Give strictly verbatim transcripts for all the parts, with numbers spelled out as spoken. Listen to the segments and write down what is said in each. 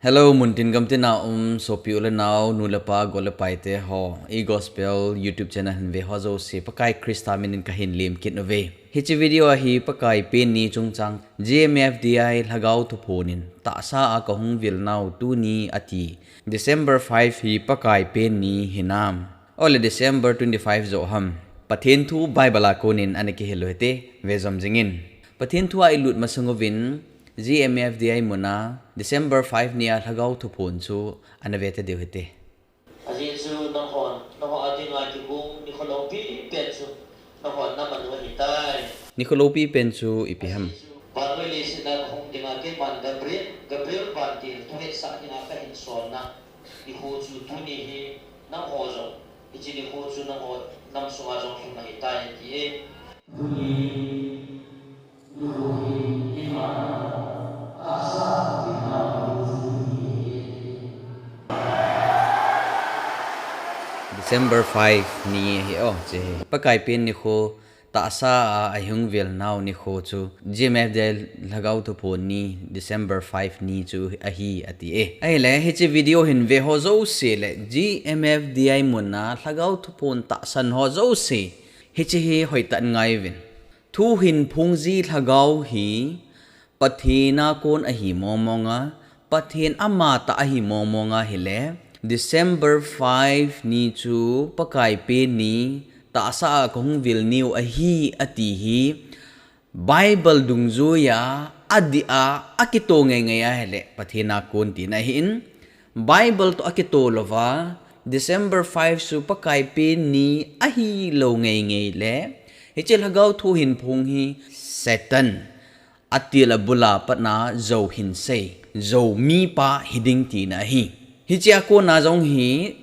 Hello, muntin gamtina um sopi u le nau, nu le pa, go le pai te ho, i Gospel YouTube channel hin ve ho jouse, Pakai Krista minin kahin lemkit uve. Hiche video a hi Pakai pen ni chungchang, G M F D I Lhagao Thuphon in tahsa a kahung vil nau tuni ati, December five hi Pakai pen ni hinam. Ole December twenty-five joh ham. Pathen thu Bible a konin ana kihil u hite, ve jom jingin. Pathen thu a ilut masang uvin, G M F D I muna, December five ni a Lhagao Thuphon chu ana ve ta diu hite. Ajeh chu nangho, nangho a dinga kigong nikho loupi pen chu, nangho nam a nu ahitai. Nikho loupi pen chu ipi ham. Vannoi leiset a kahung dinga keiman Gabriel, Gabriel vantil thu hetsah dinga kahin solna nikho chu tuni hi nangho jong, hiche nikho chu nangho nam sunga jong lhung ahitai, ati e. Tuni nikho hi keiman tahsa a katil nau nikho chu tuni hi. December five ni hi o, hiche hi Pakai pen nikho, tahsa a ahung vil nau nikho chu G M F D I Lhagao Thuphon ni, December five ni chu ahi ati e. Ahile, hiche video hin ve ho jouse le G M F D I muna Lhagao Thuphon tahsan ho jouse, hiche hi hoitah in ngai uvin. Thuhinphung ji lhagao hi Pathen a kon ahi mongmong a, Pathen ama tah ahi mongmong ahile, December five ni chu Pakai pen ni, tahsa a kahung vil niu ahi ati hi, Bible dungjuia adih a akito ngeingei ahile Pathen a kon tina ahin, Bible toh akito louva December five chu Pakai pen ni ahilou ngeingei le, hiche lhagao thuhinphung hi Satan, atil abul a patna jou hinsei, jou mipa hiding tina ahi. Hichea kona jong hi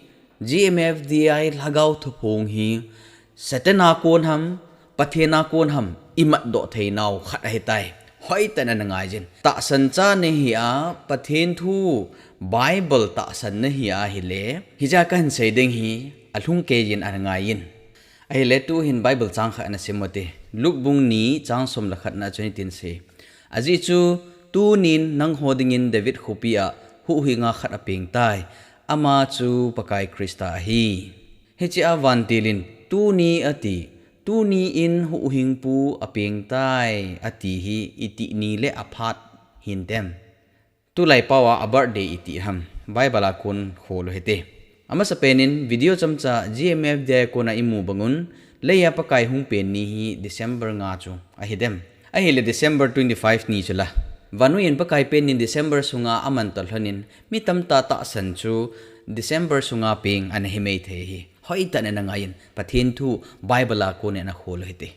G M F D I Lhagao Thuphon hi Satan a kon ham, Pathen a kon ham, imatdoh theinau khat ahitai. Hoitah in ana ngaiyin. Tahsan cha nahi a, Pathen thu Bible tahsan nahi ahile, hichea kahin sei ding hi alhung keiyin ana ngaiyin. Ahile tuhin Bible chang khat ana sim u hite. Luke bung ni chang som le khat na chun hitin asei. Ajeh chu tunin nangho dingin David khopi a huhhing a khat apeng tai. Ama chu Pakai Krista ahi. Hichea vantil in tuni ati, tuni in huhhingpu apeng tai ati hi itih ni le aphat hintem. Tulai pao a birthday iti ham, Bible a kon khol u hite. Amasapen in video chomcha G M F D I a kona imu bangun, leiya Pakai hung pen ni hi December nga chu ahidem. Ahile December twenty-five ni chu la. Vannoi in Pakai pen ni December sunga aman toh lhonin, mi tamtah tahsan chu December sunga peng ana himei thei hi. Hoitah in ana ngaiyin, Pathen thu Bible a konin ana khol u hite.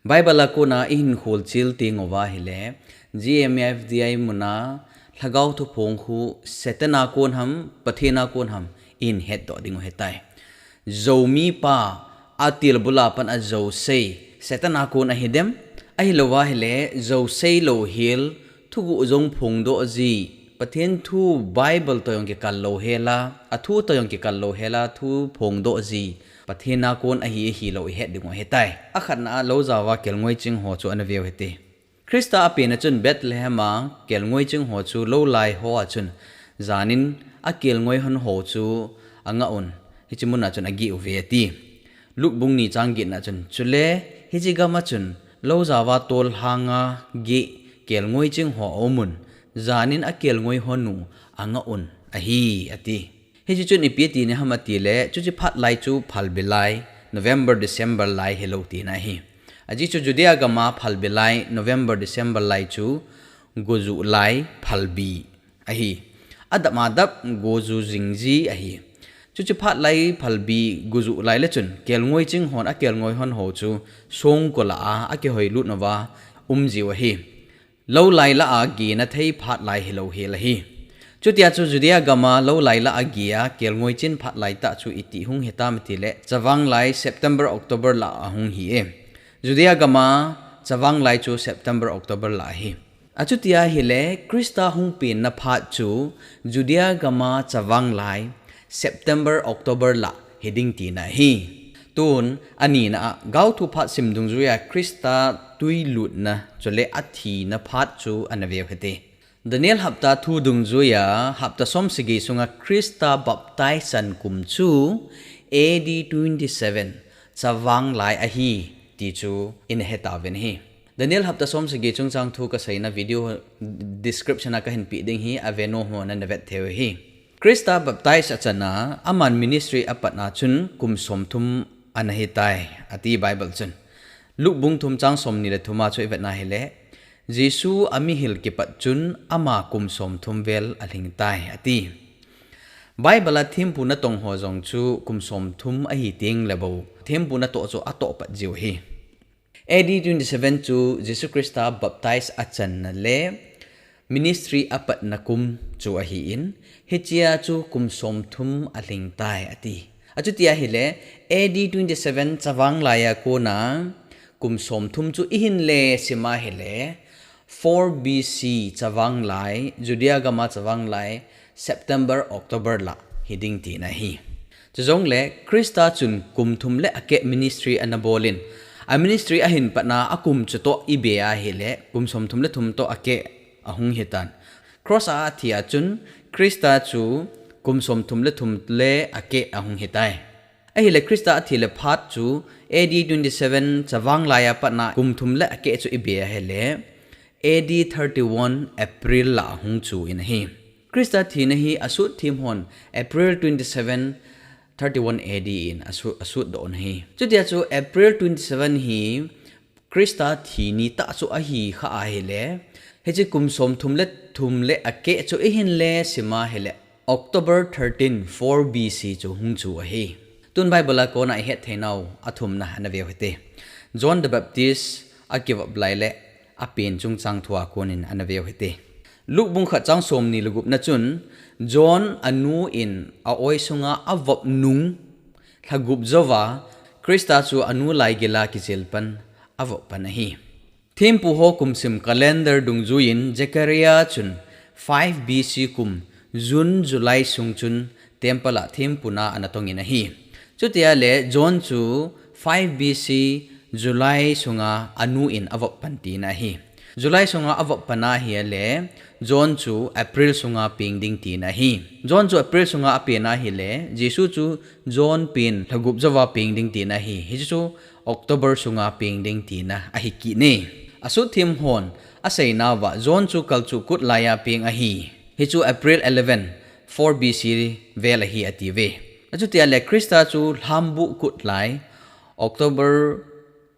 Bible a kona ihin khol chil teng uva ahile, G M F D I muna Lhagao Thuphon khu Satan a kon ham, Pathen a kon ham, ihin hetdoh ding u ahitai. Jou mipa, atil abul a pat a jou sei, Satan a kon ahidem, ahilouva ahile, jou sei louhel, thuguh jong phongdoh ji, Pathen thu Bible toh jong kikal louhel a, athu toh jong kikal louhel a, thu phongdoh ji, Pathen a kon ahi ahilou ihet ding u ahitai. Akhatna a lou jao a kelngoi ching ho chu ana ve u hite. Krista apen a chun Bethlehem a kelngoi ching ho chu lou lai ho a chun janin akelngoi hon ho chu angah un, hiche mun a chun ageh uve ati. Luke bung ni chang get na chun, chule hiche gam a chun lou jao a tol hang a geh kelngoi ching ho aumun, janin akelngoi hon u angah un ahi ati. Hiche chun ipi ati nahim atile, chuche phat lai chu phalbi lai, November, December lai hilou tina ahi. Ajeh chu Judea gam a phalbi lai, November, December lai chu gojuh lai phalbi ahi. Adap adap goju jing ji ahi. Chuche phat lai phalbi gojuh lai le chun, kelngoi ching hon akelngoi hon ho chu songkul a akihoilut nauva um jiu ahi. Lou lai lah a gehna thei phat lai hilou hel ahi. Chutia chu Judea gam a lou lai lah a geh a kelngoi chin phat lai tah chu iti hung hitam atile, chavang lai September, October lah a hung hi e. Judea gam a chavang lai chu September, October lah ahi. Achutia ahile Krista hung penna phat chu Judea gam a chavang lai September, October lah hiding tina ahi. Tun, anina a, gaothu phat sim dungjuia Krista tui lutna, chule athina phat chu ana veu hite. Daniel hapta thu dungjuia hapta som sagi sunga Krista baptize chan kum chu A D twenty seven chavang lai ahi ti chu ina hetauvin ahi. Daniel hapta som sagi chungchang thu kaseina video description a kahin peh ding ahi, avenom ho nana vet theiu ahi. Krista baptize achan a aman ministry apatna chun kum somthum ana hitai ati Bible chun. Luke bung thum chang somni le thum a chu ivetna hile, Jesu amihil kipat chun ama kum somthum vel alhingtai ati. Bible a thempu natong ho jong chu kum somthum ahi tengle bou thempu natoh chu atoh pat jiu ahi. A D twenty seven chu Jesu Krista baptize achanna le ministry apatna kum chu ahin, hichea chu kum somthum alhingtai ati. Achuti ahile, A D twenty seven chavang laiya kona kum somthum chu ihin le sim ahile, four B C chavang lai, Judea gama chavang lai, September, October lah hiding tina ahi. Chujongle Krista chun kum thum le akeh ministry ana bolin, a ministry ahin patna akum chutoh ibe ahile kum somthum le thum toh akeh ahung hitan. Cross a athi a chun Krista chu kum somthum le thum le akeh ahung hitai. Ahile Krista athi le phat chu A D twenty seven chavang laiya patna kum thum le akeh chu ibe ahile A D thirty one April lah ahung chu in ahi. Krista thina hi asut them hon April twenty seven, thirty one A D in asu-, asut doh in ahi. Chutia chu April twenty seven hi Krista thi ni tah chu ahi kha ahile, hiche kum somthum le thum le akeh chu ihin le sim ahile, October thirteen, four B C chu hung chu ahi. Tun Bible a kona ihet theinau athumna ana veu hite. John the Baptist akivop lai le apen chungchang thua konin ana veu hite. Luke bung khat chang somni le gupna chun, John anu in a-oi sunga avop nung lha gup jouva Krista chu anu laigila kichil pan avop pan ahi. Thempu ho kum sim calendar dungjuiyin Zechariah chun five B C kum June, July sung chun temple a thempu na ana tongin ahi. Chutia le John chu five B C July sunga anu in avop pan tina ahi. July sunga avop pan ahile John chu April sunga peng ding tina ahi. John chu April sunga apen ahile Jesu chu John pen lha gup jouva peng ding tina ahi. Hichu October sunga peng ding tina ahi kit e. Asut them hon aseinauva John chu kalchuh kut laiya peng ahi. Hichu April eleven, four B C vel ahi atiuve. Achutia le Krista chu lhambuh kut lai October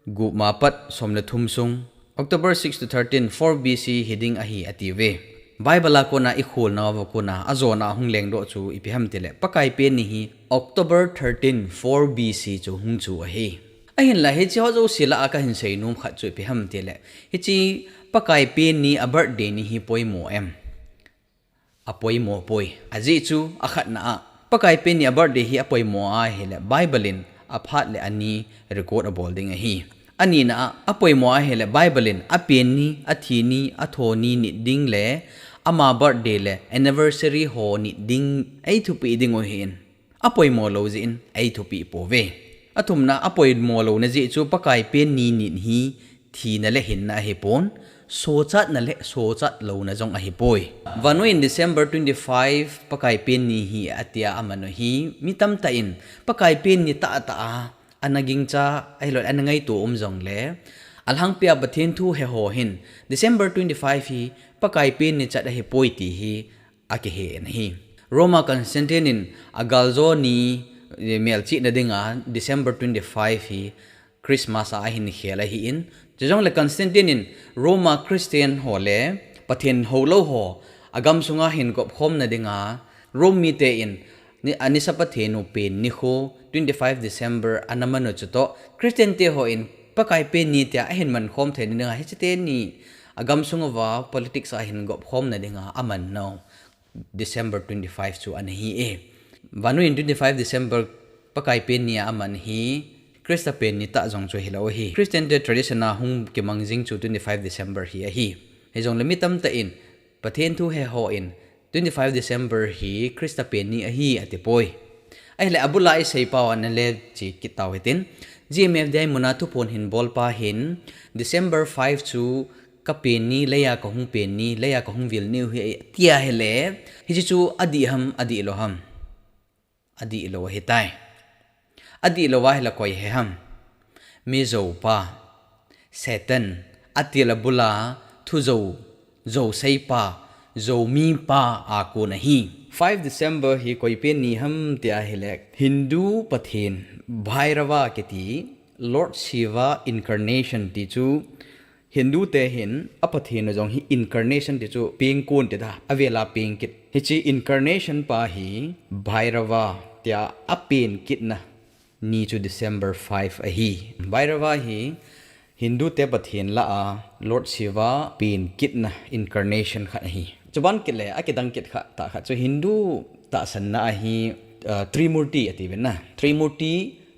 gup ma pat som le thum sung, October six to thirteen, four B C hiding ahi atiuve. Bible a kona ikholnauva kona ajona ahung lengdoh chu ipi ham tile, Pakai pen ni hi October thirteen, four B C chu hung chu ahi. Ahinla hiche ho jouse lah a kahin seinom khat chu ipi ham tile, hiche Pakai pen ni a birthday ni hi poimo em? Apoimo poi. Ajeh chu akhatna a, Pakai pen ni a birthday hi apoimo ahile Bible in aphat le ani record abol ding ahi. Anina a, apoimo ahile Bible in apen ni, athi ni, atho ni nit ding le ama birthday le anniversary ho nit ding eithupeh dingu ahin. Apoimo lou jeh in eithupeh pouve. Athumna apoimo louna jeh chu Pakai pen ni nit hi thina le hinna ahipon, sochatna le sochat louna jong ahipoi. Vannoi in December twenty-five Pakai pen ni hi atia aman u hi mi tamtah in Pakai pen ni tahtah a ana gingcha ahilou le ana ngaito um jongle, alhangpia Pathen thu he ho hin December twenty-five hi Pakai pen ni chat ahipoi ti hi akihen ahi. Roma Constantine in agaljo ni, eh, melchihna dinga December twenty-five hi Christmas a ahin khel ahin, chujongle Constantine in Roma Christian ho le Pathen houlou ho agamsunga hin gopkhomna dinga Rome mite in ni, anisa Pathen u pen nikho twenty-five December ana man u chutoh Christian te ho in Pakai pen ni tia ahin mankhom theina dinga hiche teni agamsung uva politics a hin gopkhomna dinga aman nau December twenty-five chu ana hi e. Vannoi in twenty-five December Pakai pen ni a aman hi Krista pen ni tah jong chu hilou ahi. Christian te tradition a hung kimang jing chu twenty-five December hi ahi. Hijongle mi tamtah in Pathen thu he ho in twenty-five December hi Krista pen ni ahi atipoi. Ahile abul a isei pau ana le che kit tau hitin, G M F D I mun a thuphon hin bolpa hin December five chu Ka pen ni, leiya ka hung pen ni, leiya ka hung vil ni u hi, tia hile, hiche chu adih ham, adih lou ham. Adih lou ahitai. Adih lou ahile koi hi ham. Mijoupa, Satan, atil abula, thujou, jouseipa, joumipa a kon ahi. Five December hi koi pen ni ham tia hile, Hindu Pathen, Bhairava kiti, Lord Shiva incarnation ti chu, Hindu te hin, a Pathen jong hi incarnation ti chu peng kon ti da, avela peng kit. Hiche incarnation pa hi Bhairava tia apen kitna ni chu December five ahi. Bhairava hi Hindu te Pathen lah a Lord Shiva pen kitna incarnation khat ahi. Chuban kit le, akidang kit khat, tah khat chu Hindu tahsanna ahi, uh, Trimurti ati uvin na. Trimurti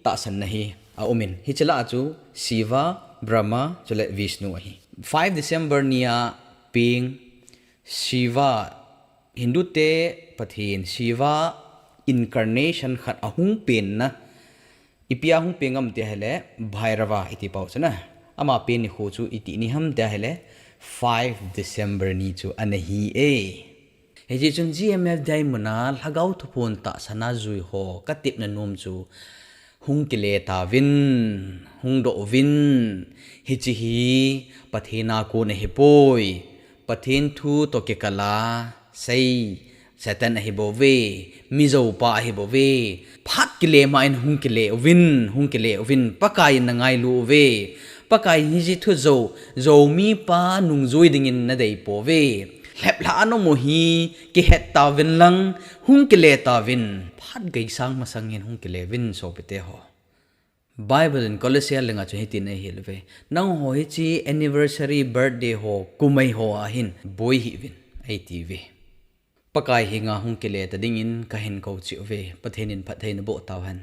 tahsanna hi aumin. Hiche lah a chu Shiva, Brahma, chule Vishnu ahi. Five December ni a peng Shiva, Hindu te Pathen Shiva incarnation khat ahung penna, ipi a hung peng ham tia hile, Bhairava iti pau chu na. Ama pen nikho chu iti ni ham tia hile, five December ni chu ana hi e. Hiche chun G M F Diamond a Lhagao Thuphon tahsan a jui ho katepna nom chu hung kile tauvin, hung doh uvin, hiche hi Pathen a kon ahipoi, Pathen thu toh kikal a sei, Satan ahibouve, mijoupa ahibouve, phat kile ma in hung kile uvin, hung kile uvin, Pakai in nangailu uve, Pakai hiche thujou, joumipa nungjui dingin nadei pouve. Lheplhah a namu hi kihet tauvin lang, hung kile tauvin. Phat geisang masang in hung kile uvin sopite ho. Bible in Colossia lenga chun hitin eihil uve. Nangho hiche anniversary, birthday ho, kumei ho a hin boi hih uvin, eiti uve. Pakai henga hung kile ta dingin kahin kou cheh uve. Pathen in phatthei naboh tauhen.